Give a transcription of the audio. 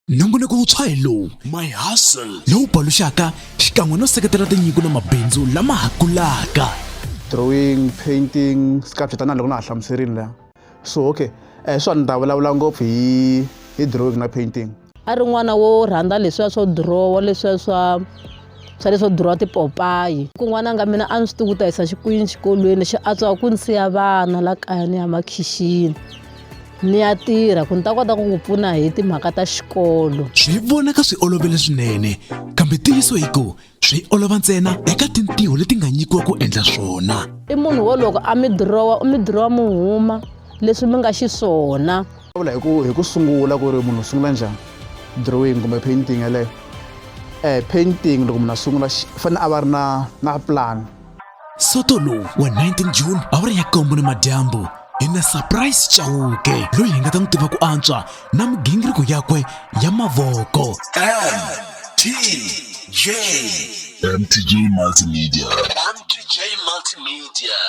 Nongonoko wuntshwa hi lowu, My Hustle, lowu paluxaka xikan'we no seketela tinyiko na mabindzu lama ha kulaka. Drawing, painting, sculpture tanihi loko na ha hlamuserile la. So okay, swa ni ta vulavula ngopfu hi hi drawing na painting. A ri n'wana wo rhandza leswiya swo dirowa leswiya swa swa leswo dirowa tipopayi. Ku n'wananga mina a ni swi tivi ku ta yisa xikwini xikolweni xi antswa ku ni siya vana la kaya ni ya makhixini. Ni ya tirha ku ni ta kota ku ku pfuna hi timhaka ta xikolo. Swi vonaka swi olovile swinene, kambe ntiyiso i ku swi olova ntsena eka tintiho leti nga nyikiwa ku endla swona. I munhu wo loko a mi dirowa u mi dirowa mi huma leswi mi nga xiswona. Vula hi ku hi ku sungula ku ri munhu u sungula njhani drawing kumbe painting yeleyo. Painting loko munhu a sungula u fanele a va a ri na na plan. Soto lowu wa 19 June awara ya nkombo nimadyambu hi na Surprise Chauke loyi hi nga ta n'wi tiva ku antswa na migingiriko yakwe ya mavoko. MTJ. MTJ Multimedia. MTJ Multimedia.